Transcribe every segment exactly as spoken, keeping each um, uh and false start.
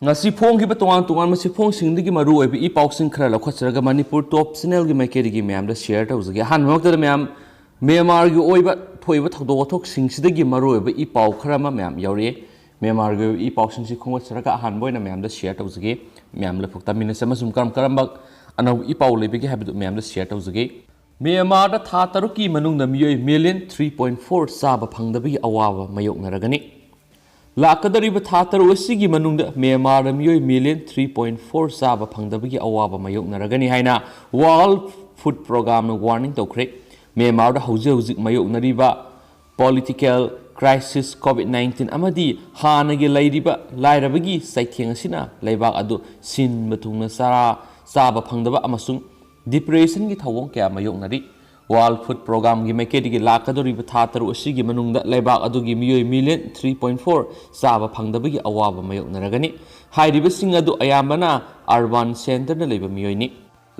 ꯉꯁꯤ ꯐꯣꯡꯈꯤꯕ ꯇꯣꯉꯥꯟ ꯇꯣꯉꯥꯟꯕ ꯆꯦꯐꯣꯡꯁꯤꯡꯗꯒꯤ ꯃꯔꯨꯑꯣꯏꯕ ꯏ ꯄꯥꯎꯁꯤꯡ ꯈꯔ ꯂꯧꯈꯠꯆꯔꯒ ꯃꯅꯤꯄꯨꯔ ꯇꯣꯞ ꯆꯦꯅꯦꯜꯒꯤ ꯃꯥꯏꯀꯩꯗꯒꯤ ꯃꯌꯥꯝꯗ ꯁꯤꯌꯔ ꯇꯧꯖꯒꯦ꯫ ꯑꯍꯥꯟꯕꯃꯛꯇꯗ ꯃꯌꯥꯝ, ꯃ꯭ꯌꯥꯟꯃꯥꯔꯒꯤ ꯑꯣꯏꯕ ꯊꯣꯛꯏꯕ ꯊꯧꯗꯣꯛ ꯋꯥꯊꯣꯛꯁꯤꯡꯁꯤꯗꯒꯤ ꯃꯔꯨꯑꯣꯏꯕ ꯏ ꯄꯥꯎ ꯈꯔ ꯑꯃ ꯃꯌꯥꯝ ꯌꯥꯎꯔꯛꯑꯦ꯫ ꯃ꯭ꯌꯥꯟꯃꯥꯔꯒꯤ ꯑꯣꯏꯕ ꯏ ꯄꯥꯎꯁꯤꯡꯁꯤ ꯈꯣꯝꯒꯠꯆꯔꯒ ꯑꯍꯥꯟꯕ ꯑꯣꯏꯅ ꯃꯌꯥꯝꯗ ꯁꯤꯌꯔ ꯇꯧꯖꯒꯦ꯫ ꯃꯌꯥꯝ ꯂꯥꯏꯕꯛ ꯇꯥꯃꯤꯟꯅꯁꯤ ꯑꯃꯁꯨꯡ ꯀꯔꯝ ꯀꯔꯝꯕ ꯑꯅꯧꯕ ꯏ ꯄꯥꯎ ꯂꯩꯕꯒꯦ ꯍꯥꯏꯕꯗꯨ ꯃꯌꯥꯝꯗ ꯁꯤꯌꯔ ꯇꯧꯖꯒꯦ꯫ ꯃ꯭ꯌꯥꯟꯃꯥꯔꯗ ꯊꯥ ꯇꯔꯨꯛꯀꯤ ꯃꯅꯨꯡꯗ ꯃꯤꯑꯣꯏ ꯃꯤꯂꯤꯌꯟ ꯊ꯭ꯔꯤ ꯄꯣꯏꯟ ꯐꯣꯔ ꯆꯥꯕ ꯐꯪꯗꯕꯒꯤ ꯑꯋꯥꯕ ꯃꯥꯌꯣꯛꯅꯔꯒꯅꯤ꯫ ꯂꯥꯛꯀꯗꯧꯔꯤꯕ ꯊꯥ ꯇꯔꯨꯛ ꯑꯁꯤꯒꯤ ꯃꯅꯨꯡꯗ ꯃ꯭ꯌꯥꯟꯃꯥꯔꯗ ꯃꯤꯑꯣꯏ ꯃꯤꯂꯤꯌꯟ ꯊ꯭ꯔꯤ ꯄꯣꯏꯟ ꯐꯣꯔ ꯆꯥꯕ ꯐꯪꯗꯕꯒꯤ ꯑꯋꯥꯕ ꯃꯥꯌꯣꯛꯅꯔꯒꯅꯤ ꯍꯥꯏꯅ ꯋꯥꯔꯜꯗ ꯐꯨꯗ ꯄ꯭ꯔꯣꯒ꯭ꯔꯥꯝꯅ ꯋꯥꯔꯅꯤꯡ ꯇꯧꯈ꯭ꯔꯦ꯫ ꯃ꯭ꯌꯥꯟꯃꯥꯔꯗ ꯍꯧꯖꯤꯛ ꯍꯧꯖꯤꯛ ꯃꯥꯌꯣꯛꯅꯔꯤꯕ ꯄꯣꯂꯤꯇꯤꯀꯦꯜ ꯀ꯭ꯔꯥꯏꯁꯤꯁ, ꯀꯣꯚꯤꯗ ꯅꯥꯏꯟꯇꯤꯟ ꯑꯃꯗꯤ ꯍꯥꯟꯅꯒꯤ ꯂꯩꯔꯤꯕ ꯂꯥꯏꯔꯕꯒꯤ ꯆꯩꯊꯦꯡ ꯑꯁꯤꯅ ꯂꯩꯕꯥꯛ ꯑꯗꯨ ꯁꯤꯟꯕ ꯊꯨꯡꯅ ꯆꯔꯥ ꯆꯥꯕ ꯐꯪꯗꯕ ꯑꯃꯁꯨꯡ ꯗꯤꯄ꯭ꯔꯦꯁꯟꯒꯤ ꯊꯧꯑꯣꯡ ꯀꯌꯥ ꯃꯥꯌꯣꯛꯅꯔꯤ꯫ ꯋꯥꯔꯜꯗ ꯐꯨꯗ ꯄ꯭ꯔꯣꯒ꯭ꯔꯥꯝꯒꯤ ꯃꯥꯏꯀꯩꯗꯒꯤ ꯂꯥꯛꯀꯗꯧꯔꯤꯕ ꯊꯥ ꯇꯔꯨꯛ ꯑꯁꯤꯒꯤ ꯃꯅꯨꯡꯗ ꯂꯩꯕꯥꯛ ꯑꯗꯨꯒꯤ ꯃꯤꯑꯣꯏ ꯃꯤꯂꯤꯌꯟ ꯊ꯭ꯔꯤ ꯄꯣꯏꯟ ꯐꯣꯔ ꯆꯥꯕ ꯐꯪꯗꯕꯒꯤ ꯑꯋꯥꯕ ꯃꯥꯌꯣꯛꯅꯔꯒꯅꯤ꯫ ꯍꯥꯏꯔꯤꯕꯁꯤꯡ ꯑꯗꯨ ꯑꯌꯥꯝꯕꯅ ꯑꯔꯕꯥꯟ ꯁꯦꯟꯇꯔꯗ ꯂꯩꯕ ꯃꯤꯑꯣꯏꯅꯤ꯫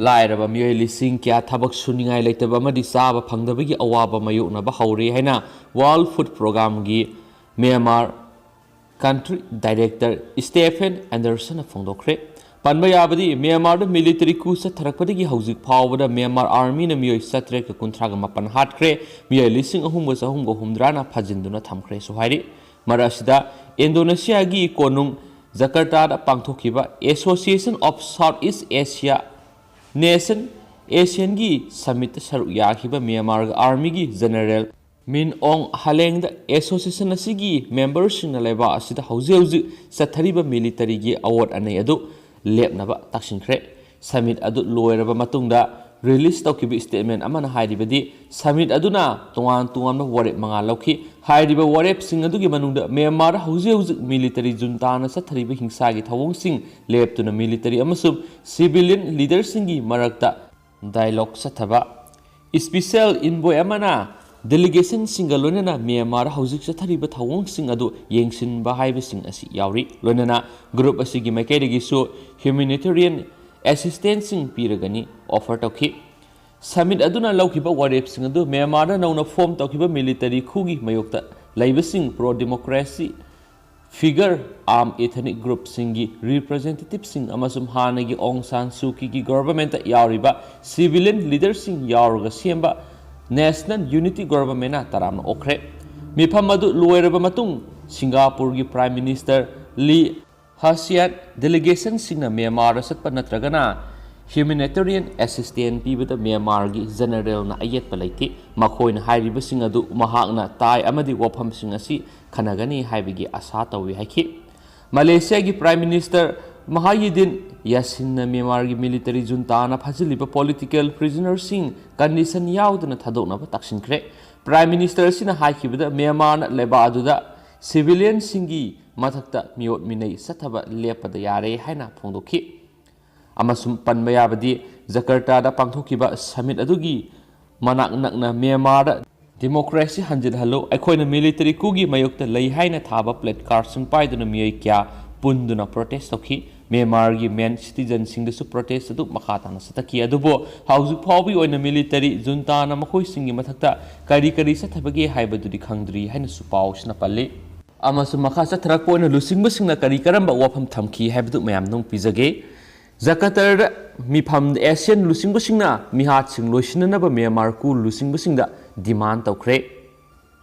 ꯂꯥꯏꯔꯕ ꯃꯤꯑꯣꯏ ꯂꯤꯁꯤꯡ ꯀꯌꯥ ꯊꯕꯛ ꯁꯨꯅꯤꯡꯉꯥꯏ ꯂꯩꯇꯕ ꯑꯃꯗꯤ ꯆꯥꯕ ꯐꯪꯗꯕꯒꯤ ꯑꯋꯥꯕ ꯃꯥꯌꯣꯛꯅꯕ ꯍꯧꯔꯦ ꯍꯥꯏꯅ ꯋꯥꯔꯜꯗ ꯐꯨꯗ ꯄ꯭ꯔꯣꯒ꯭ꯔꯥꯝꯒꯤ ꯃ꯭ꯌꯥꯟꯃꯥꯔ ꯀꯟꯇ꯭ꯔꯤ ꯗꯥꯏꯔꯦꯛꯇꯔ ꯁ꯭ꯇꯦꯐꯦꯟ ꯑꯦꯟꯗꯔꯁꯟꯅ ꯐꯣꯡꯗꯣꯛꯈ꯭ꯔꯦ꯫ ꯄꯟꯕ ꯌꯥꯕꯗꯤ, ꯃ꯭ꯌꯥꯟꯃꯥꯔꯗ ꯃꯤꯂꯤꯇꯔꯤ coup ꯆꯠꯊꯔꯛꯄꯗꯒꯤ ꯍꯧꯖꯤꯛ ꯐꯥꯎꯕꯗ ꯃ꯭ꯌꯥꯟꯃꯥꯔ ꯑꯥꯔꯃꯤꯅ ꯃꯤꯑꯣꯏ ꯆꯥꯇ꯭ꯔꯦꯠꯀ ꯀꯨꯟꯊ꯭ꯔꯥꯒ ꯃꯥꯄꯟ ꯍꯥꯠꯈ꯭ꯔꯦ, ꯃꯤꯑꯣꯏ ꯂꯤꯁꯤꯡ ꯑꯍꯨꯝꯒ ꯆꯍꯨꯝꯒ ꯍꯨꯝꯗ꯭ꯔꯥꯅ ꯐꯥꯖꯤꯟꯗꯨꯅ ꯊꯝꯈ꯭ꯔꯦꯁꯨ ꯍꯥꯏꯔꯤ꯫ ꯃꯔꯛ ꯑꯁꯤꯗ, ꯏꯟꯗꯣꯅꯦꯁꯤꯌꯥꯒꯤ ꯀꯣꯅꯨꯡ ꯖꯀꯔꯇꯥꯗ ꯄꯥꯡꯊꯣꯛꯈꯤꯕ Association of South East Asia Nation, ꯑꯦꯁꯤꯌꯥꯟꯒꯤ ꯁꯃꯤꯠꯇ ꯁꯔꯨꯛ ꯌꯥꯈꯤꯕ ꯃ꯭ꯌꯥꯟꯃꯥꯔꯒꯤ ꯑꯥꯔꯃꯤꯒꯤ ꯖꯦꯅꯔꯦꯜ ꯃꯤꯟ ꯑꯣꯡ ꯍꯂꯦꯡꯗ ꯑꯦꯁꯣꯁꯤꯌꯦꯁꯟ ꯑꯁꯤꯒꯤ ꯃꯦꯝꯕꯔꯁꯤꯡꯅ ꯂꯩꯕꯥꯛ ꯑꯁꯤꯗ ꯍꯧꯖꯤꯛ ꯍꯧꯖꯤꯛ ꯆꯠꯊꯔꯤꯕ ꯃꯤꯂꯤꯇꯔꯤꯒꯤ ꯑꯋꯣꯠ ꯑꯅꯩ ꯑꯗꯨ ꯂꯦꯞꯅꯕ ꯇꯛꯁꯤꯟꯈ꯭ꯔꯦ꯫ ꯁꯃꯤꯠ ꯑꯗꯨ ꯂꯣꯏꯔꯕ ꯃꯇꯨꯡꯗ ꯔꯤꯂꯤꯁ ꯇꯧꯈꯤꯕ ꯁ꯭ꯇꯦꯠꯃꯦꯟ ꯑꯃꯅ ꯍꯥꯏꯔꯤꯕꯗꯤ, ꯁꯃꯤꯠ ꯑꯗꯨꯅ ꯇꯣꯉꯥꯟ ꯇꯣꯉꯥꯟꯕ ꯋꯥꯔꯦꯞ ꯃꯉꯥ ꯂꯧꯈꯤ꯫ ꯍꯥꯏꯔꯤꯕ ꯋꯥꯔꯦꯞꯁꯤꯡ ꯑꯗꯨꯒꯤ ꯃꯅꯨꯡꯗ ꯃ꯭ꯌꯥꯟꯃꯥꯔꯗ ꯍꯧꯖꯤꯛ ꯍꯧꯖꯤꯛ ꯃꯤꯂꯤꯇꯔꯤ ꯖꯨꯟꯇꯥꯅ ꯆꯠꯊꯔꯤꯕ ꯍꯤꯡꯁꯥꯒꯤ ꯊꯧꯑꯣꯡꯁꯤꯡ ꯂꯦꯞꯇꯨꯅ ꯃꯤꯂꯤꯇꯔꯤ ꯑꯃꯁꯨꯡ ꯁꯤꯚꯤꯂꯤꯌꯟ ꯂꯤꯗꯔꯁꯤꯡꯒꯤ ꯃꯔꯛꯇ ꯗꯥꯏꯂꯣꯒ ꯆꯠꯊꯕ, ꯏꯁꯄꯤꯁꯦꯜ ꯏꯟꯚꯣꯏ ꯑꯃꯅ ꯗꯦꯂꯤꯒꯦꯁꯟꯁꯤꯡꯒ ꯂꯣꯏꯅꯅ ꯃ꯭ꯌꯥꯟꯃꯥꯔ ꯍꯧꯖꯤꯛ ꯆꯠꯊꯔꯤꯕ ꯊꯧꯑꯣꯡꯁꯤꯡ ꯑꯗꯨ ꯌꯦꯡꯁꯤꯟꯕ ꯍꯥꯏꯕꯁꯤꯡ ꯑꯁꯤ ꯌꯥꯎꯔꯤ꯫ ꯂꯣꯏꯅꯅ ꯒ꯭ꯔꯨꯞ ꯑꯁꯤꯒꯤ ꯃꯥꯏꯀꯩꯗꯒꯤꯁꯨ ꯍ꯭ꯌꯨꯃꯦꯅꯤꯇꯦꯔꯤꯌꯟ ꯑꯦꯁꯤꯁꯇꯦꯟꯁꯁꯤꯡ ꯄꯤꯔꯒꯅꯤ ꯑꯣꯐꯔ ꯇꯧꯈꯤ꯫ ꯁꯃꯤꯠ ꯑꯗꯨꯅ ꯂꯧꯈꯤꯕ ꯋꯥꯔꯦꯞꯁꯤꯡ ꯑꯗꯨ ꯃ꯭ꯌꯥꯟꯃꯥꯔꯗ ꯅꯧꯅ ꯐꯣꯔꯝ ꯇꯧꯈꯤꯕ ꯃꯤꯂꯤꯇꯔꯤ ꯈꯨꯒꯤ ꯃꯥꯌꯣꯛꯇ ꯂꯩꯕꯁꯤꯡ pro democracy Figure, armed ethnic groupꯁꯤꯡꯒꯤ representativeꯁꯤꯡ ꯑꯃꯁꯨꯡ ꯍꯥꯟꯅꯒꯤ ꯑꯣꯡ ꯁꯥꯟ ꯁꯨ ꯀꯤꯒꯤ governmentꯇ ꯌꯥꯎꯔꯤꯕ civilian leaderꯁꯤꯡ ꯌꯥꯎꯔꯒ ꯁꯦꯝꯕ National Unity Governmentꯅ ꯇꯔꯥꯝꯅ ꯑꯣꯛꯈ꯭ꯔꯦ꯫ ꯃꯤꯐꯝ ꯑꯗꯨ ꯂꯣꯏꯔꯕ ꯃꯇꯨꯡ ꯁꯤꯡꯒꯥꯄꯨꯔꯒꯤ Prime Minister ꯂꯤ ꯍꯁꯤꯌꯥꯟ delegationꯁꯤꯡꯅ ꯃ꯭ꯌꯥꯟꯃꯥꯔꯗ ꯆꯠꯄ ꯅꯠꯇ꯭ꯔꯒꯅ humanitarian assistance ꯄꯤꯕꯗ ꯃ꯭ꯌꯥꯟꯃꯥꯔꯒꯤ generalꯅ ꯑꯌꯦꯠꯄ ꯂꯩꯇꯦ꯫ ꯃꯈꯣꯏꯅ ꯍꯥꯏꯔꯤꯕꯁꯤꯡ ꯑꯗꯨ ꯃꯍꯥꯛꯅ ꯇꯥꯏ ꯑꯃꯗꯤ ꯋꯥꯐꯝꯁꯤꯡ ꯑꯁꯤ ꯈꯟꯅꯒꯅꯤ ꯍꯥꯏꯕꯒꯤ ꯑꯁꯥ ꯇꯧꯏ ꯍꯥꯏꯈꯤ꯫ ꯃꯂꯦꯁꯤꯌꯥꯒꯤ Prime Minister ꯃꯍꯥꯌꯤꯗꯤꯟ ꯌꯥꯁꯤꯟꯅ ꯃ꯭ꯌꯥꯟꯃꯥꯔꯒꯤ military juntaꯅ ꯐꯥꯖꯤꯜꯂꯤꯕ political prisonerꯁꯤꯡ condition ꯌꯥꯎꯗꯅ ꯊꯥꯗꯣꯛꯅꯕ ꯇꯛꯁꯤꯟꯈ꯭ꯔꯦ꯫ Prime Minister ꯑꯁꯤꯅ ꯍꯥꯏꯈꯤꯕꯗ ꯃ꯭ꯌꯥꯟꯃꯥꯔꯅ ꯂꯩꯕꯥꯛ ꯑꯗꯨꯗ civilianꯁꯤꯡꯒꯤ ꯃꯊꯛꯇ ꯃꯤꯑꯣꯠ ꯃꯤꯅꯩ ꯆꯠꯊꯕ ꯂꯦꯞꯄꯗ ꯌꯥꯔꯦ ꯍꯥꯏꯅ ꯐꯣꯡꯗꯣꯛꯈꯤ꯫ ꯑꯃꯁꯨꯡ ꯄꯟꯕ ꯌꯥꯕꯗꯤ ꯖꯀꯔꯇꯥꯗ ꯄꯥꯡꯊꯣꯛꯈꯤꯕ summit ꯑꯗꯨꯒꯤ ꯃꯅꯥꯛ ꯅꯛꯅ ꯃ꯭ꯌꯥꯟꯃꯥꯔꯗ democracy ꯍꯟꯖꯤꯜꯍꯜꯂꯨ, ꯑꯩꯈꯣꯏꯅ military coupꯒꯤ ꯃꯥꯌꯣꯛꯇ ꯂꯩ ꯍꯥꯏꯅ ꯊꯥꯕ placardꯁꯤꯡ ꯄꯥꯏꯗꯨꯅ ꯃꯤꯑꯣꯏ ꯀꯌꯥ ꯄꯨꯟꯗꯨꯅ protest ꯇꯧꯈꯤ꯫ ꯃ꯭ꯌꯥꯟꯃꯥꯔꯒꯤ main citizenꯁꯤꯡꯗꯁꯨ protest ꯑꯗꯨ ꯃꯈꯥ ꯇꯥꯅ ꯆꯠꯊꯈꯤ꯫ ꯑꯗꯨꯕꯨ ꯍꯧꯖꯤꯛ ꯐꯥꯎꯕꯒꯤ ꯑꯣꯏꯅ military juntaꯅ ꯃꯈꯣꯏꯁꯤꯡꯒꯤ ꯃꯊꯛꯇ ꯀꯔꯤ ꯀꯔꯤ ꯆꯠꯊꯕꯒꯦ ꯍꯥꯏꯕꯗꯨꯗꯤ ꯈꯪꯗ꯭ꯔꯤ ꯍꯥꯏꯅꯁꯨ ꯄꯥꯎꯁꯤꯅ ꯄꯜꯂꯤ꯫ ꯑꯃꯁꯨꯡ ꯃꯈꯥ ꯆꯠꯊꯔꯛꯄ ꯑꯣꯏꯅ ꯂꯨꯆꯤꯡꯕꯁꯤꯡꯅ ꯀꯔꯤ ꯀꯔꯝꯕ ꯋꯥꯐꯝ ꯊꯝꯈꯤ ꯍꯥꯏꯕꯗꯨ ꯃꯌꯥꯝꯗ ꯄꯤꯖꯒꯦ꯫ ꯖꯀꯔꯇꯥꯗ ꯃꯤꯐꯝ ASEAN ꯂꯨꯆꯤꯡꯕꯁꯤꯡꯅ ꯃꯤꯍꯥꯠꯁꯤꯡ ꯂꯣꯏꯁꯤꯟꯅꯅꯕ ꯃ꯭ꯌꯥꯟꯃꯥꯔ coup ꯂꯨꯆꯤꯡꯕꯁꯤꯡꯗ demand ꯇꯧꯈ꯭ꯔꯦ꯫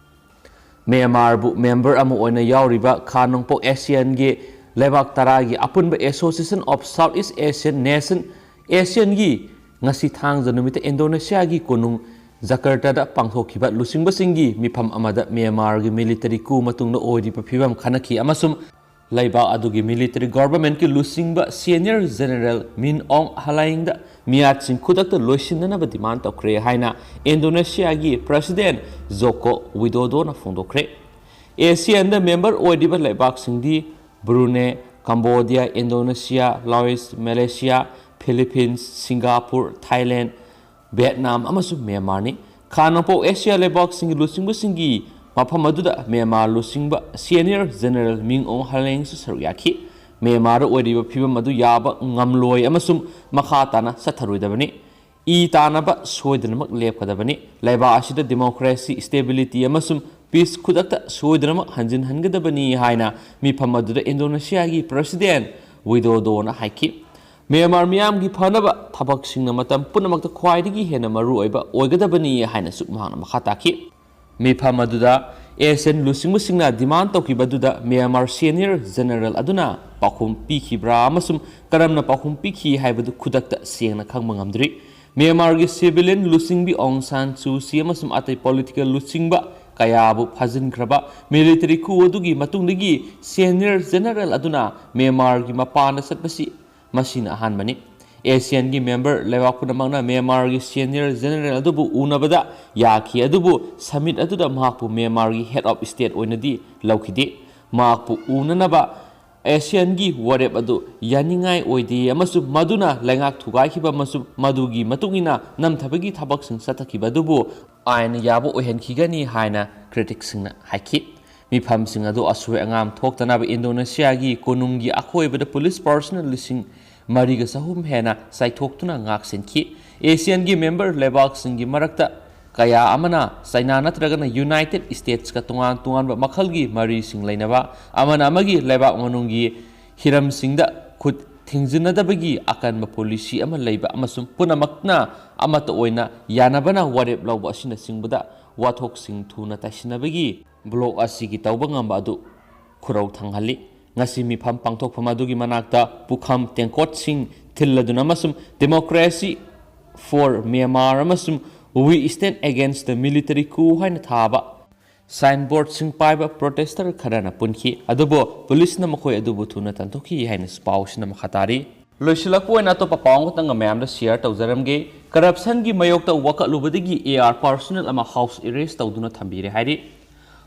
ꯃ꯭ꯌꯥꯟꯃꯥꯔꯕꯨ member ꯑꯃ ꯑꯣꯏꯅ ꯌꯥꯎꯔꯤꯕ ꯈꯥ ꯅꯣꯡꯄꯣꯛ ASEANꯒꯤ ꯂꯩꯕꯥꯛ ꯇꯔꯥꯒꯤ ꯑꯄꯨꯟꯕ Association of Southeast Asian Nation, ASEANꯒꯤ ꯉꯁꯤ ꯊꯥꯡꯖ ꯅꯨꯃꯤꯠꯇ ꯏꯟꯗꯣꯅꯦꯁꯤꯌꯥꯒꯤ ꯀꯣꯅꯨꯡ ꯖꯀꯔꯇꯥꯗ ꯄꯥꯡꯊꯣꯛꯈꯤꯕ ꯂꯨꯆꯤꯡꯕꯁꯤꯡꯒꯤ ꯃꯤꯐꯝ ꯑꯃꯗ ꯃ꯭ꯌꯥꯟꯃꯥꯔꯒꯤ military coup ꯃꯇꯨꯡꯗ ꯑꯣꯏꯔꯤꯕ ꯐꯤꯕꯝ ꯈꯟꯅꯈꯤ ꯑꯃꯁꯨꯡ ꯂꯩꯕꯥꯛ ꯑꯗꯨꯒꯤ military governmentꯀꯤ ꯂꯨꯆꯤꯡꯕ senior general Min Aung Hlaingꯗ ꯃꯤꯍꯥꯠꯁꯤꯡ ꯈꯨꯗꯛꯇ ꯂꯣꯏꯁꯤꯟꯅꯅꯕ demand ꯇꯧꯈ꯭ꯔꯦ ꯍꯥꯏꯅ ꯏꯟꯗꯣꯅꯦꯁꯤꯌꯥꯒꯤ President Joko Widodoꯅ ꯐꯣꯡꯗꯣꯛꯈ꯭ꯔꯦ꯫ ASEANꯗ member ꯑꯣꯏꯔꯤꯕ ꯂꯩꯕꯥꯛꯁꯤꯡꯗꯤ Brunei, Cambodia, Indonesia, Laos, Malaysia, Philippines, Singapore, Thailand, Vietnam ꯑꯃꯁꯨꯡ ꯃ꯭ꯌꯥꯟꯃꯥꯔꯅꯤ꯫ ꯈꯥ ꯅꯣꯡꯄꯣꯛ ꯑꯦꯁꯤꯌꯥ ꯂꯩꯕꯥꯛꯁꯤꯡꯒꯤ ꯂꯨꯆꯤꯡꯕꯁꯤꯡꯒꯤ ꯃꯐꯝ ꯑꯗꯨꯗ ꯃ꯭ꯌꯥꯟꯃꯥꯔ ꯂꯨꯆꯤꯡꯕ senior general Min Aung Hlaingꯁꯨ ꯁꯔꯨꯛ ꯌꯥꯈꯤ꯫ ꯃ꯭ꯌꯥꯟꯃꯥꯔꯗ ꯑꯣꯏꯔꯤꯕ ꯐꯤꯕꯝ ꯑꯗꯨ ꯌꯥꯕ ꯉꯝꯂꯣꯏ ꯑꯃꯁꯨꯡ ꯃꯈꯥ ꯇꯥꯅ ꯆꯠꯊꯔꯣꯏꯗꯕꯅꯤ꯫ ꯏ ꯇꯥꯅꯕ ꯁꯣꯏꯗꯅꯃꯛ ꯂꯦꯞꯀꯗꯕꯅꯤ꯫ ꯂꯩꯕꯥꯛ ꯑꯁꯤꯗ democracy, stability ꯑꯃꯁꯨꯡ peace ꯈꯨꯗꯛꯇ ꯁꯣꯏꯗꯅꯃꯛ ꯍꯟꯖꯤꯟꯍꯟꯒꯗꯕꯅꯤ ꯍꯥꯏꯅ ꯃꯤꯐꯝ ꯑꯗꯨꯗ ꯏꯟꯗꯣꯅꯦꯁꯤꯌꯥꯒꯤ President ꯋꯤꯗꯣꯗꯣꯅ ꯍꯥꯏꯈꯤ꯫ ꯃ꯭ꯌꯥꯟꯃꯥꯔ ꯃꯤꯌꯥꯝꯒꯤ ꯐꯅꯕ ꯊꯕꯛꯁꯤꯡꯅ ꯃꯇꯝ ꯄꯨꯝꯅꯃꯛꯇ ꯈ꯭ꯋꯥꯏꯗꯒꯤ ꯍꯦꯟꯅ ꯃꯔꯨꯑꯣꯏꯕ ꯑꯣꯏꯒꯗꯕꯅꯤ ꯍꯥꯏꯅꯁꯨ ꯃꯍꯥꯛꯅ ꯃꯈꯥ ꯇꯥꯈꯤ꯫ ꯃꯤꯐꯝ ꯑꯗꯨꯗ ASEAN ꯂꯨꯆꯤꯡꯕꯁꯤꯡꯅ demand ꯇꯧꯈꯤꯕ ꯑꯗꯨꯗ ꯃ꯭ꯌꯥꯟꯃꯥꯔ senior general ꯑꯗꯨꯅ ꯄꯥꯎꯈꯨꯝ ꯄꯤꯈꯤꯕ꯭ꯔꯥ ꯑꯃꯁꯨꯡ ꯀꯔꯝꯅ ꯄꯥꯎꯈꯨꯝ ꯄꯤꯈꯤ ꯍꯥꯏꯕꯗꯨ ꯈꯨꯗꯛꯇ ꯁꯦꯡꯅ ꯈꯪꯕ ꯉꯝꯗ꯭ꯔꯤ꯫ ꯃ꯭ꯌꯥꯟꯃꯥꯔꯒꯤ civilian ꯂꯨꯆꯤꯡꯕꯤ ꯑꯣꯡ ꯁꯥꯟ ꯁꯨ ꯆꯤ ꯑꯃꯁꯨꯡ ꯑꯇꯩ political ꯂꯨꯆꯤꯡꯕ ꯀꯌꯥꯕꯨ ꯐꯥꯖꯤꯟꯈ꯭ꯔꯕ military coup ꯑꯗꯨꯒꯤ ꯃꯇꯨꯡꯗꯒꯤ senior general ꯑꯗꯨꯅ ꯃ꯭ꯌꯥꯟꯃꯥꯔꯒꯤ ꯃꯄꯥꯟꯗ ꯆꯠꯄꯁꯤ ꯃꯁꯤꯅ ꯑꯍꯥꯟꯕꯅꯤ꯫ ASEANꯒꯤ member ꯂꯩꯕꯥꯛ ꯄꯨꯝꯅꯃꯛꯅ ꯃ꯭ꯌꯥꯟꯃꯥꯔꯒꯤ senior general ꯑꯗꯨꯕꯨ ꯎꯅꯕꯗ ꯌꯥꯈꯤ, ꯑꯗꯨꯕꯨ summit ꯑꯗꯨꯗ ꯃꯍꯥꯛꯄꯨ ꯃ꯭ꯌꯥꯟꯃꯥꯔꯒꯤ head of state ꯑꯣꯏꯅꯗꯤ ꯂꯧꯈꯤꯗꯦ꯫ ꯃꯍꯥꯛꯄꯨ ꯎꯅꯅꯕ ASEANꯒꯤ ꯋꯥꯔꯦꯞ ꯑꯗꯨ ꯌꯥꯅꯤꯡꯉꯥꯏ ꯑꯣꯏꯗꯦ ꯑꯃꯁꯨꯡ ꯃꯗꯨꯅ ꯂꯩꯉꯥꯛ ꯊꯨꯒꯥꯏꯈꯤꯕ ꯑꯃꯁꯨꯡ ꯃꯗꯨꯒꯤ ꯃꯇꯨꯡ ꯏꯟꯅ ꯅꯝꯊꯕꯒꯤ ꯊꯕꯛꯁꯤꯡ ꯆꯠꯊꯈꯤꯕ ꯑꯗꯨꯕꯨ ꯑꯥꯏꯟꯅ ꯌꯥꯕ ꯑꯣꯏꯍꯟꯈꯤꯒꯅꯤ ꯍꯥꯏꯅ criticꯁꯤꯡꯅ ꯍꯥꯏꯈꯤ꯫ ꯃꯤꯐꯝꯁꯤꯡ ꯑꯗꯨ ꯑꯁꯣꯏ ꯑꯉꯥꯝ ꯊꯣꯛꯇꯅꯕ ꯏꯟꯗꯣꯅꯦꯁꯤꯌꯥꯒꯤ ꯀꯣꯅꯨꯡꯒꯤ ꯑꯀꯣꯏꯕꯗ police personnel ꯂꯤꯁꯤꯡ ꯃꯔꯤꯒ ꯆꯍꯨꯝ ꯍꯦꯟꯅ ꯆꯥꯏꯊꯣꯛꯇꯨꯅ ꯉꯥꯛꯁꯦꯟꯈꯤ꯫ ASEANꯒꯤ member ꯂꯩꯕꯥꯛꯁꯤꯡꯒꯤ ꯃꯔꯛꯇ ꯀꯌꯥ ꯑꯃꯅ ꯆꯥꯏꯅꯥ ꯅꯠꯇ꯭ꯔꯒꯅ United Statesꯀ ꯇꯣꯉꯥꯟ ꯇꯣꯉꯥꯟꯕ ꯃꯈꯜꯒꯤ ꯃꯔꯤꯁꯤꯡ ꯂꯩꯅꯕ, ꯑꯃꯅ ꯑꯃꯒꯤ ꯂꯩꯕꯥꯛ ꯃꯅꯨꯡꯒꯤ ꯍꯤꯔꯝꯁꯤꯡꯗ ꯈꯨꯠ ꯊꯤꯡꯖꯤꯟꯅꯗꯕꯒꯤ ꯑꯀꯟꯕ policy ꯑꯃ ꯂꯩꯕ ꯑꯃꯁꯨꯡ ꯄꯨꯝꯅꯃꯛꯅ ꯑꯃꯠꯇ ꯑꯣꯏꯅ ꯌꯥꯅꯕꯅ ꯋꯥꯔꯦꯞ ꯂꯧꯕ ꯑꯁꯤꯅꯆꯤꯡꯕꯗ ꯋꯥꯊꯣꯛꯁꯤꯡ ꯊꯨꯅ ꯇꯥꯁꯤꯟꯅꯕꯒꯤ bloc ꯑꯁꯤꯒꯤ ꯇꯧꯕ ꯉꯝꯕ ꯑꯗꯨ ꯈꯨꯔꯧ ꯊꯥꯡꯍꯜꯂꯤ꯫ ꯉꯁꯤ ꯃꯤꯐꯝ ꯄꯥꯡꯊꯣꯛꯐꯝ ꯑꯗꯨꯒꯤ ꯃꯅꯥꯛꯇ ꯄꯨꯈꯝ ꯇꯦꯡꯀꯣꯠꯁꯤꯡ ꯊꯤꯜꯂꯗꯨꯅ ꯑꯃꯁꯨꯡ Democracy for Myanmar ꯑꯃꯁꯨꯡ We Stand Against the Military Coup ꯍꯥꯏꯅ ꯊꯥꯕ signboardꯁꯤꯡ ꯄꯥꯏꯕ protester ꯈꯔꯅ ꯄꯨꯟꯈꯤ, ꯑꯗꯨꯕꯨ policeꯅ ꯃꯈꯣꯏ ꯑꯗꯨꯕꯨ ꯊꯨꯅ ꯇꯥꯟꯊꯣꯛꯈꯤ ꯍꯥꯏꯅꯁꯨ ꯄꯥꯎꯁꯤꯅ ꯃꯈꯥ ꯇꯥꯔꯤ꯫ ꯂꯣꯏꯁꯤꯜꯂꯛꯄ ꯑꯣꯏꯅ ꯑꯇꯣꯞꯄ ꯄꯥꯎ ꯑꯃꯈꯛꯇꯪꯒ ꯃꯌꯥꯝꯗ share ꯇꯧꯖꯔꯝꯒꯦ꯫ Corruptionꯒꯤ ꯃꯥꯌꯣꯛꯇ ꯋꯥꯀꯠꯂꯨꯕꯗꯒꯤ AR personnel ꯑꯃ house arrest ꯇꯧꯗꯨꯅ ꯊꯝꯕꯤꯔꯦ ꯍꯥꯏꯔꯤ꯫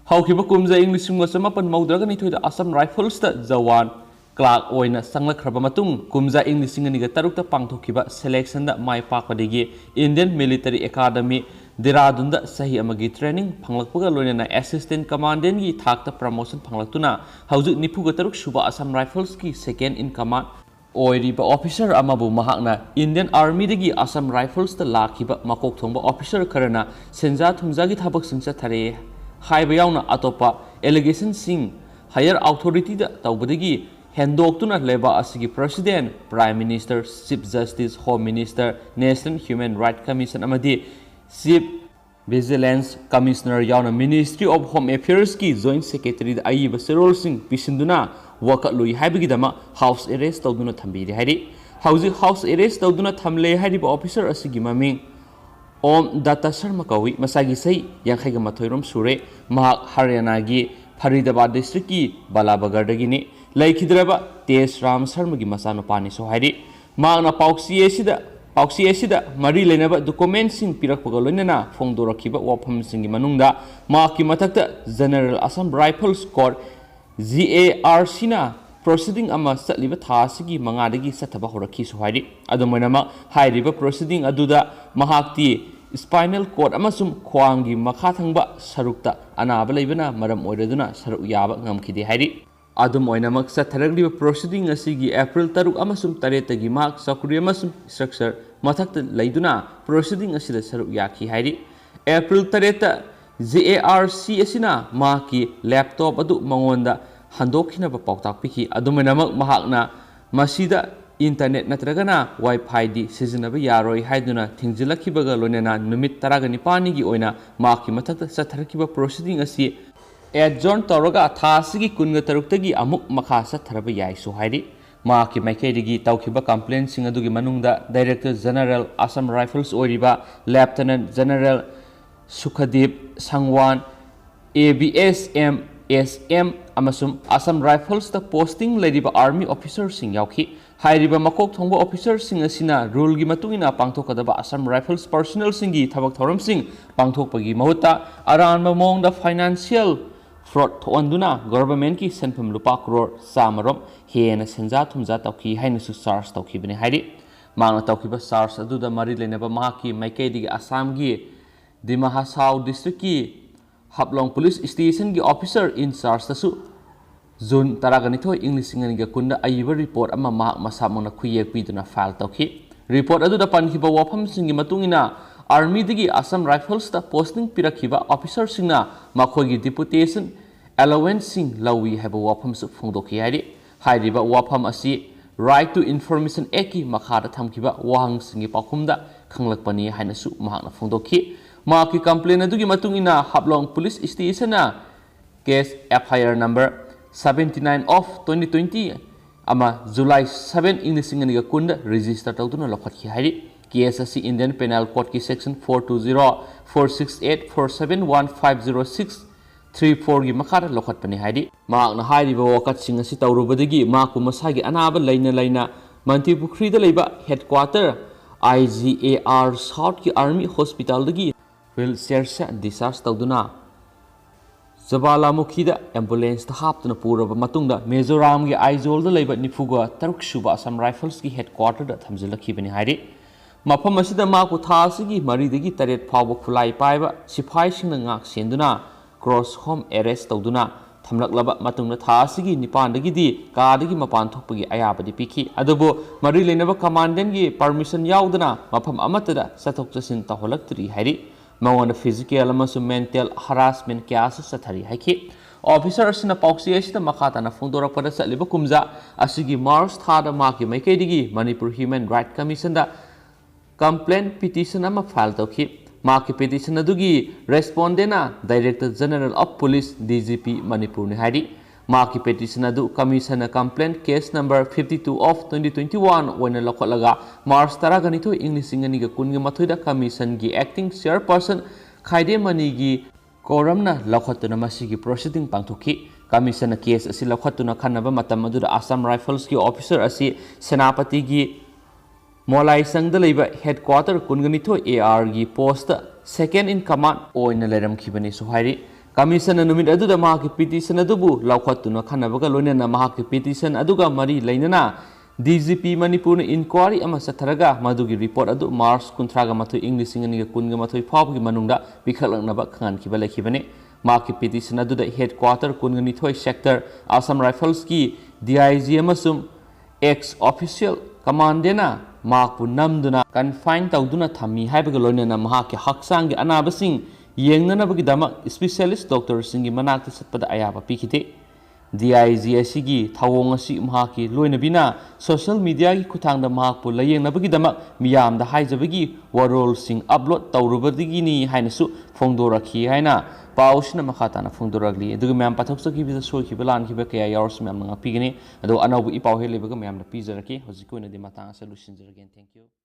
ꯍꯧꯈꯤꯕ ꯀꯨꯝꯖꯥ ꯏꯪ ꯂꯤꯁꯤꯡ ꯑꯃꯒ ꯆꯃꯥꯄꯟ ꯃꯧꯗ꯭ꯔꯥꯒ ꯅꯤꯊꯣꯏꯗ ꯑꯁꯥꯝ ꯔꯥꯏꯐꯜꯁꯇ ꯖꯋꯥꯟ clerk ꯑꯣꯏꯅ ꯆꯪꯂꯛꯈ꯭ꯔꯕ ꯃꯇꯨꯡ, ꯀꯨꯝꯖꯥ ꯏꯪ ꯂꯤꯁꯤꯡ ꯑꯅꯤꯒ ꯇꯔꯨꯛꯇ ꯄꯥꯡꯊꯣꯛꯈꯤꯕ selectionꯗ ꯃꯥꯏ ꯄꯥꯛꯄꯗꯒꯤ Indian Military Academy, ꯗꯦꯔꯥꯗꯨꯟꯗ ꯆꯍꯤ ꯑꯃꯒꯤ training ꯐꯪꯂꯛꯄꯒ ꯂꯣꯏꯅꯅ Assistant Commandantꯒꯤ ꯊꯥꯛꯇ promotion ꯐꯪꯂꯛꯇꯨꯅ ꯍꯧꯖꯤꯛ ꯅꯤꯐꯨꯒ ꯇꯔꯨꯛ ꯁꯨꯕ ꯑꯁꯥꯝ ꯔꯥꯏꯐꯜꯁꯀꯤ second in command ꯑꯣꯏꯔꯤꯕ officer ꯑꯃꯕꯨ ꯃꯍꯥꯛꯅ Indian Armyꯗꯒꯤ Assam Riflesꯇ ꯂꯥꯛꯈꯤꯕ ꯃꯀꯣꯛ ꯊꯣꯡꯕ officer ꯈꯔꯅ ꯁꯦꯟꯖꯥ ꯊꯨꯝꯖꯥꯒꯤ ꯊꯕꯛꯁꯤꯡ ꯆꯠꯊꯔꯦ ꯍꯥꯏꯕ ꯌꯥꯎꯅ ꯑꯇꯣꯞꯄ allegationꯁꯤꯡ higher authorityꯗ ꯇꯧꯕꯗꯒꯤ ꯍꯦꯟꯗꯣꯛꯇꯨꯅ ꯂꯩꯕꯥꯛ ꯑꯁꯤꯒꯤ President, Prime Minister, Chief Justice, Home Minister, National Human Rights Commission ꯑꯃꯗꯤ Chief Vigilance Commissioner ꯌꯥꯎꯅ Ministry of Home Affairsꯀꯤ Joint Secretaryꯗ ꯑꯏꯕ ꯆꯦꯔꯣꯜꯁꯤꯡ ꯄꯤꯁꯤꯟꯗꯨꯅ ꯋꯥꯀꯠꯂꯨꯏ ꯍꯥꯏꯕꯒꯤꯗꯃꯛ house arrest ꯇꯧꯗꯨꯅ ꯊꯝꯕꯤꯔꯤ ꯍꯥꯏꯔꯤ꯫ ꯍꯧꯖꯤꯛ house arrest ꯇꯧꯗꯨꯅ ꯊꯝꯂꯦ ꯍꯥꯏꯔꯤꯕ officer ꯑꯁꯤꯒꯤ ꯃꯃꯤꯡ ꯑꯣꯝ ꯗꯠꯇ ꯁꯔꯃ ꯀꯧꯏ꯫ ꯃꯁꯥꯒꯤ ꯆꯍꯤ ꯌꯥꯡꯈꯩꯒ ꯃꯥꯊꯣꯏ ꯔꯣꯝ ꯁꯨꯔꯦ꯫ ꯃꯍꯥꯛ ꯍꯔꯤꯌꯥꯅꯥꯒꯤ ꯐꯔꯤꯗꯥꯕꯥꯗ districtꯀꯤ ꯕꯂꯥꯕꯒꯔꯗꯒꯤꯅꯤ꯫ ꯂꯩꯈꯤꯗ꯭ꯔꯕ ꯇꯦꯖ ꯔꯥꯝ ꯁꯔꯃꯒꯤ ꯃꯆꯥꯅꯨꯄꯥꯅꯤꯁꯨ ꯍꯥꯏꯔꯤ꯫ ꯃꯍꯥꯛꯅ ꯄꯥꯎꯆꯦ ꯑꯁꯤꯗ, ꯄꯥꯎꯆꯦ ꯑꯁꯤꯗ ꯃꯔꯤ ꯂꯩꯅꯕ documentꯁꯤꯡ ꯄꯤꯔꯛꯄꯒ ꯂꯣꯏꯅꯅ ꯐꯣꯡꯗꯣꯔꯛꯈꯤꯕ ꯋꯥꯐꯝꯁꯤꯡꯒꯤ ꯃꯅꯨꯡꯗ ꯃꯍꯥꯛꯀꯤ ꯃꯊꯛꯇ General Assam Rifles Corps, G A R Cꯅ proceeding ꯑꯃ ꯆꯠꯂꯤꯕ ꯊꯥ ꯑꯁꯤꯒꯤ ꯃꯉꯥꯗꯒꯤ ꯆꯠꯊꯕ ꯍꯧꯔꯛꯈꯤꯁꯨ ꯍꯥꯏꯔꯤ꯫ ꯑꯗꯨꯝ ꯑꯣꯏꯅꯃꯛ, ꯍꯥꯏꯔꯤꯕ proceeding ꯑꯗꯨꯗ ꯃꯍꯥꯛꯇꯤ spinal cord ꯑꯃꯁꯨꯡ ꯈ꯭ꯋꯥꯡꯒꯤ ꯃꯈꯥ ꯊꯪꯕ ꯁꯔꯨꯛꯇ ꯑꯅꯥꯕ ꯂꯩꯕꯅ ꯃꯔꯝ ꯑꯣꯏꯔꯗꯨꯅ ꯁꯔꯨꯛ ꯌꯥꯕ ꯉꯝꯈꯤꯗꯦ ꯍꯥꯏꯔꯤ꯫ ꯑꯗꯨꯝ ꯑꯣꯏꯅꯃꯛ, ꯆꯠꯊꯔꯛꯂꯤꯕ proceeding ꯑꯁꯤꯒꯤ April ꯇꯔꯨꯛ ꯑꯃꯁꯨꯡ ꯇꯔꯦꯠꯇꯒꯤ ꯃꯍꯥꯛ ꯆꯧꯀ꯭ꯔꯤ ꯑꯃꯁꯨꯡ structure ꯃꯊꯛꯇ ꯂꯩꯗꯨꯅ proceeding ꯑꯁꯤꯗ ꯁꯔꯨꯛ ꯌꯥꯈꯤ ꯍꯥꯏꯔꯤ꯫ April ꯇꯔꯦꯠꯇ G A R C ꯑꯁꯤꯅ ꯃꯍꯥꯛꯀꯤ laptop ꯑꯗꯨ ꯃꯉꯣꯟꯗ ꯍꯟꯗꯣꯛꯈꯤꯅꯕ ꯄꯥꯎꯇꯥꯛ ꯄꯤꯈꯤ꯫ ꯑꯗꯨꯝ ꯑꯣꯏꯅꯃꯛ, ꯃꯍꯥꯛꯅ ꯃꯁꯤꯗ internet ꯅꯠꯇ꯭ꯔꯒꯅ Wi-Fiꯗꯤ ꯁꯤꯖꯤꯟꯅꯕ ꯌꯥꯔꯣꯏ ꯍꯥꯏꯗꯨꯅ ꯊꯤꯡꯖꯤꯜꯂꯛꯈꯤꯕꯒ ꯂꯣꯏꯅꯅ ꯅꯨꯃꯤꯠ ꯇꯔꯥꯒ ꯅꯤꯄꯥꯜꯅꯤꯒꯤ ꯑꯣꯏꯅ ꯃꯍꯥꯛꯀꯤ ꯃꯊꯛꯇ ꯆꯠꯊꯔꯛꯈꯤꯕ proceeding ꯑꯁꯤ adjourn ꯇꯧꯔꯒ ꯊꯥ ꯑꯁꯤꯒꯤ ꯀꯨꯟꯒ ꯇꯔꯨꯛꯇꯒꯤ ꯑꯃꯨꯛ ꯃꯈꯥ ꯆꯠꯊꯔꯕ ꯌꯥꯏꯁꯨ ꯍꯥꯏꯔꯤ꯫ ꯃꯍꯥꯛꯀꯤ ꯃꯥꯏꯀꯩꯗꯒꯤ ꯇꯧꯈꯤꯕ complaintꯁꯤꯡ ꯑꯗꯨꯒꯤ ꯃꯅꯨꯡꯗ Director General Assam Rifles ꯑꯣꯏꯔꯤꯕ Lieutenant General ꯁꯨꯈꯗꯤꯞ ꯁꯪꯋꯥꯟ, A B S M, S M ꯑꯃꯁꯨꯡ Assam Riflesꯇ posting ꯂꯩꯔꯤꯕ army officerꯁꯤꯡ ꯌꯥꯎꯈꯤ꯫ ꯍꯥꯏꯔꯤꯕ ꯃꯀꯣꯛ ꯊꯣꯡꯕ officerꯁꯤꯡ ꯑꯁꯤꯅ ruleꯒꯤ ꯃꯇꯨꯡ ꯏꯟꯅ ꯄꯥꯡꯊꯣꯛꯀꯗꯕ Assam Rifles personnelꯁꯤꯡꯒꯤ ꯊꯕꯛ ꯊꯧꯔꯝꯁꯤꯡ ꯄꯥꯡꯊꯣꯛꯄꯒꯤ ꯃꯍꯨꯠꯇ ꯑꯔꯥꯟꯕ ꯃꯑꯣꯡꯗ financial fraud ꯊꯣꯛꯍꯟꯗꯨꯅ governmentꯀꯤ ꯁꯦꯟꯐꯝ ꯂꯨꯄꯥ ꯀ꯭ꯔꯣꯔ ꯆꯥꯝꯃ ꯔꯣꯝ ꯍꯦꯟꯅ ꯁꯦꯟꯖꯥ ꯊꯨꯝꯖꯥ ꯇꯧꯈꯤ ꯍꯥꯏꯅꯁꯨ charge ꯇꯧꯈꯤꯕꯅꯤ ꯍꯥꯏꯔꯤ꯫ ꯃꯍꯥꯛꯅ ꯇꯧꯈꯤꯕ charge ꯑꯗꯨꯗ ꯃꯔꯤ ꯂꯩꯅꯕ ꯃꯍꯥꯛꯀꯤ ꯃꯥꯏꯀꯩꯗꯒꯤ ꯑꯁꯥꯝꯒꯤ ꯗꯤꯃꯥ ꯍꯁꯥꯎ districtꯀꯤ ꯍꯥꯐꯂꯣꯡ police stationꯒꯤ officer in chargeꯇꯁꯨ June ꯇꯔꯥꯒ ꯅꯤꯊꯣꯏ, ꯏꯪ ꯂꯤꯁꯤꯡ ꯑꯅꯤꯒ ꯀꯨꯟꯗ ꯑꯏꯕ report ꯑꯃ ꯃꯍꯥꯛ ꯃꯁꯥꯃꯛꯅ ꯈꯨꯠꯌꯦꯛ ꯄꯤꯗꯨꯅ file ꯇꯧꯈꯤ꯫ Report ꯑꯗꯨꯗ ꯄꯟꯈꯤꯕ ꯋꯥꯐꯝꯁꯤꯡꯒꯤ ꯃꯇꯨꯡ ꯏꯟꯅ, ꯑꯥꯔꯃꯤꯗꯒꯤ ꯑꯁꯥꯝ ꯔꯥꯏꯐꯜꯁꯇ ꯄꯣꯁꯇꯤꯡ ꯄꯤꯔꯛꯈꯤꯕ ꯑꯣꯐꯤꯁꯥꯔꯁꯤꯡꯅ ꯃꯈꯣꯏꯒꯤ ꯗꯤꯄꯨꯇꯦꯁꯟ ꯑꯦꯂꯣꯋꯦꯟꯁꯁꯤꯡ ꯂꯧꯏ ꯍꯥꯏꯕ ꯋꯥꯐꯝꯁꯨ ꯐꯣꯡꯗꯣꯛꯈꯤ ꯍꯥꯏꯔꯤ꯫ ꯍꯥꯏꯔꯤꯕ ꯋꯥꯐꯝ ꯑꯁꯤ Right to Information Actꯀꯤ ꯃꯈꯥꯗ ꯊꯝꯈꯤꯕ ꯋꯥꯍꯪꯁꯤꯡꯒꯤ ꯄꯥꯎꯈꯨꯝꯗ ꯈꯪꯂꯛꯄꯅꯤ ꯍꯥꯏꯅꯁꯨ ꯃꯍꯥꯛꯅ ꯐꯣꯡꯗꯣꯛꯈꯤ꯫ ꯃꯍꯥꯛꯀꯤ ꯀꯝꯄ꯭ꯂꯦꯟ ꯑꯗꯨꯒꯤ ꯃꯇꯨꯡ ꯏꯟꯅ ꯍꯥꯞꯂꯣꯡ ꯄꯨꯂꯤꯁ ꯁ꯭ꯇꯦꯁꯟꯅ case F I R number seventy nine of twenty twenty ꯑꯃ July seven ꯏꯪ ꯂꯤꯁꯤꯡ ꯑꯅꯤꯒ ꯀꯨꯟꯗ ꯔꯦꯖꯤꯁꯇꯔ ꯇꯧꯗꯨꯅ ꯂꯧꯈꯠꯈꯤ ꯍꯥꯏꯔꯤ꯫ ꯀꯦꯁ ꯑꯁꯤ Indian Penal Codeꯀꯤ section four two zero, four six eight, four seven one, five zero six three fourꯒꯤ ꯃꯈꯥꯗ ꯂꯧꯈꯠꯄꯅꯤ ꯍꯥꯏꯔꯤ꯫ ꯃꯍꯥꯛꯅ ꯍꯥꯏꯔꯤꯕ ꯋꯥꯀꯠꯁꯤꯡ ꯑꯁꯤ ꯇꯧꯔꯨꯕꯗꯒꯤ ꯃꯍꯥꯛꯄꯨ ꯃꯁꯥꯒꯤ ꯑꯅꯥꯕ ꯂꯩꯅ ꯂꯩꯅ ꯃꯟꯇ꯭ꯔꯤꯄꯨꯈ꯭ꯔꯤꯗ ꯂꯩꯕ headquarter I G A R Southꯀꯤ army hospitalꯗꯒꯤ wheelchairꯗ discharge ꯇꯧꯗꯨꯅ ꯖ꯭ꯋꯥꯂꯥꯃꯨꯈꯤꯗ ambulanceꯇ ꯍꯥꯞꯇꯨꯅ ꯄꯨꯔꯕ ꯃꯇꯨꯡꯗ ꯃꯤꯖꯣꯔꯥꯝꯒꯤ ꯑꯥꯏꯖꯣꯜꯗ ꯂꯩꯕ ꯅꯤꯐꯨꯒ ꯇꯔꯨꯛ ꯁꯨꯕ ꯑꯁꯥꯝ ꯔꯥꯏꯐꯜꯁꯀꯤ headquarterꯗ ꯊꯝꯖꯤꯜꯂꯛꯈꯤꯕꯅꯤ ꯍꯥꯏꯔꯤ꯫ ꯃꯐꯝ ꯑꯁꯤꯗ ꯃꯍꯥꯛꯄꯨ ꯊꯥ ꯑꯁꯤꯒꯤ ꯃꯔꯤꯗꯒꯤ ꯇꯔꯦꯠ ꯐꯥꯎꯕ ꯈꯨꯠꯂꯥꯏ ꯄꯥꯏꯕ ꯁꯤꯐꯥꯏꯁꯤꯡꯅ ꯉꯥꯛ ꯁꯦꯟꯗꯨꯅ cross home arrest ꯇꯧꯗꯨꯅ ꯊꯝꯂꯛꯂꯕ ꯃꯇꯨꯡꯗ ꯊꯥ ꯑꯁꯤꯒꯤ ꯅꯤꯄꯥꯟꯗꯒꯤꯗꯤ ꯀꯥꯗꯒꯤ ꯃꯄꯥꯟ ꯊꯣꯛꯄꯒꯤ ꯑꯌꯥꯕꯗꯤ ꯄꯤꯈꯤ꯫ ꯑꯗꯨꯕꯨ ꯃꯔꯤ ꯂꯩꯅꯕ commandantꯀꯤ permission ꯌꯥꯎꯗꯅ ꯃꯐꯝ ꯑꯃꯠꯇꯗ ꯆꯠꯊꯣꯛ ꯆꯠꯁꯤꯟ ꯇꯧꯍꯜꯂꯛꯇ꯭ꯔꯤ ꯍꯥꯏꯔꯤ꯫ ꯃꯉꯣꯟꯗ physical ꯑꯃꯁꯨꯡ mental harassment ꯀꯌꯥꯁꯨ ꯆꯠꯊꯔꯤ ꯍꯥꯏꯈꯤ꯫ ꯑꯣꯐꯤꯁꯥꯔ ꯑꯁꯤꯅ ꯄꯥꯎꯆꯦ ꯑꯁꯤꯗ ꯃꯈꯥ ꯇꯥꯅ ꯐꯣꯡꯗꯣꯔꯛꯄꯗ, ꯆꯠꯂꯤꯕ ꯀꯨꯝꯖꯥ ꯑꯁꯤꯒꯤ ꯃꯥꯔꯆ ꯊꯥꯗ ꯃꯍꯥꯛꯀꯤ ꯃꯥꯏꯀꯩꯗꯒꯤ Manipur Human Right Commissionꯗ complaint petition ꯑꯃ file ꯇꯧꯈꯤ꯫ ꯃꯍꯥꯛꯀꯤ petition ꯑꯗꯨꯒꯤ respondentꯅ Director General of Police, D G P, ꯃꯅꯤꯄꯨꯔꯅꯤ ꯍꯥꯏꯔꯤ꯫ ꯃꯍꯥꯛꯀꯤ petition ꯑꯗꯨ commissionꯅ complaint case number fifty two of twenty twenty one ꯑꯣꯏꯅ ꯂꯧꯈꯠꯂꯒ ꯃꯥꯔꯆ ꯇꯔꯥꯒ ꯅꯤꯊꯣꯏ ꯏꯪ ꯂꯤꯁꯤꯡ ꯑꯅꯤꯒ ꯀꯨꯟꯒ ꯃꯥꯊꯣꯏꯗ commissionꯒꯤ acting chairperson ꯈꯥꯏꯗꯦꯝ ꯃꯅꯤꯒꯤ ꯀꯣꯔꯝꯅ ꯂꯧꯈꯠꯇꯨꯅ ꯃꯁꯤꯒꯤ proceeding ꯄꯥꯡꯊꯣꯛꯈꯤ꯫ Commissionꯅ case ꯑꯁꯤ ꯂꯧꯈꯠꯇꯨꯅ ꯈꯟꯅꯕ ꯃꯇꯝ ꯑꯗꯨꯗ Assam Riflesꯀꯤ officer ꯑꯁꯤ ꯁꯦꯅꯥꯄꯇꯤꯒꯤ ꯃꯣꯂꯥꯏꯁꯪꯗ ꯂꯩꯕ headquarter ꯀꯨꯟꯒ ꯅꯤꯊꯣꯏ A Rꯒꯤ postꯇ second in command ꯑꯣꯏꯅ ꯂꯩꯔꯝꯈꯤꯕꯅꯤꯁꯨ ꯍꯥꯏꯔꯤ꯫ Commissionꯅ ꯅꯨꯃꯤꯠ ꯑꯗꯨꯗ ꯃꯍꯥꯛꯀꯤ petition ꯑꯗꯨꯕꯨ ꯂꯧꯈꯠꯇꯨꯅ ꯈꯟꯅꯕꯒ ꯂꯣꯏꯅꯅ ꯃꯍꯥꯛꯀꯤ petition ꯑꯗꯨꯒ ꯃꯔꯤ ꯂꯩꯅꯅ D G P ꯃꯅꯤꯄꯨꯔꯅ inquiry ꯑꯃ ꯆꯠꯊꯔꯒ ꯃꯗꯨꯒꯤ report ꯑꯗꯨ ꯃꯥꯔꯆ ꯀꯨꯟꯊ꯭ꯔꯥꯒ ꯃꯥꯊꯣꯏ ꯏꯪ ꯂꯤꯁꯤꯡ ꯑꯅꯤꯒ ꯀꯨꯟꯒ ꯃꯥꯊꯣꯏ ꯐꯥꯎꯕꯒꯤ ꯃꯅꯨꯡꯗ ꯄꯤꯈꯠꯂꯛꯅꯕ ꯈꯪꯍꯟꯈꯤꯕ ꯂꯩꯈꯤꯕꯅꯤ꯫ ꯃꯍꯥꯛꯀꯤ petition ꯑꯗꯨꯗ headquarter ꯀꯨꯟꯒ ꯅꯤꯊꯣꯏ sector Assam Riflesꯀꯤ D I G ꯑꯃꯁꯨꯡ ex officio commandantꯅ ꯃꯍꯥꯛꯄꯨ ꯅꯝꯗꯨꯅ ꯀꯟꯐꯥꯏꯟ ꯇꯧꯗꯨꯅ ꯊꯝꯃꯤ ꯍꯥꯏꯕꯒ ꯂꯣꯏꯅꯅ ꯃꯍꯥꯛꯀꯤ ꯍꯛꯆꯥꯡꯒꯤ ꯑꯅꯥꯕꯁꯤꯡ ꯌꯦꯡꯅꯅꯕꯒꯤꯗꯃꯛ ꯏꯁꯄꯤꯁꯤꯌꯦꯂꯤꯁ ꯗꯣꯛꯇꯔꯁꯤꯡꯒꯤ ꯃꯅꯥꯛꯇ ꯆꯠꯄꯗ ꯑꯌꯥꯕ ꯄꯤꯈꯤꯗꯦ꯫ ꯗꯤ ꯑꯥꯏ ꯖꯤ ꯑꯁꯤꯒꯤ ꯊꯧꯑꯣꯡ ꯑꯁꯤ ꯃꯍꯥꯛꯀꯤ ꯂꯣꯏꯅꯕꯤꯅ ꯁꯣꯁꯤꯌꯦꯜ ꯃꯤꯗꯤꯌꯥꯒꯤ ꯈꯨꯠꯊꯥꯡꯗ ꯃꯍꯥꯛꯄꯨ ꯂꯥꯌꯦꯡꯅꯕꯒꯤꯗꯃꯛ ꯃꯤꯌꯥꯝꯗ ꯍꯥꯏꯖꯕꯒꯤ ꯋꯥꯔꯣꯜꯁꯤꯡ ꯑꯞꯂꯣꯗ ꯇꯧꯔꯨꯕꯗꯒꯤꯅꯤ ꯍꯥꯏꯅꯁꯨ ꯐꯣꯡꯗꯣꯔꯛꯈꯤ ꯍꯥꯏꯅ ꯄꯥꯎꯁꯤꯅ ꯃꯈꯥ ꯇꯥꯅ ꯐꯣꯡꯗꯣꯔꯛꯂꯤ꯫ ꯑꯗꯨꯒ ꯃꯌꯥꯝ ꯄꯥꯊꯣꯛꯆꯈꯤꯕꯗ ꯁꯣꯏꯈꯤꯕ ꯂꯥꯟꯈꯤꯕ ꯀꯌꯥ ꯌꯥꯎꯔꯁꯨ ꯃꯌꯥꯝꯅ ꯉꯥꯛꯄꯤꯒꯅꯤ꯫ ꯑꯗꯣ ꯑꯅꯧꯕ ꯏ ꯄꯥꯎ ꯍꯦꯛ ꯂꯩꯕꯒ ꯃꯌꯥꯝꯗ ꯄꯤꯖꯔꯛꯀꯦ꯫ ꯍꯧꯖꯤꯛꯀꯤ ꯑꯣꯏꯅꯗꯤ ꯃꯇꯥꯡ ꯑꯁꯤꯗ ꯂꯣꯏꯁꯤꯟꯖꯔꯒꯦ꯫ Thank you꯫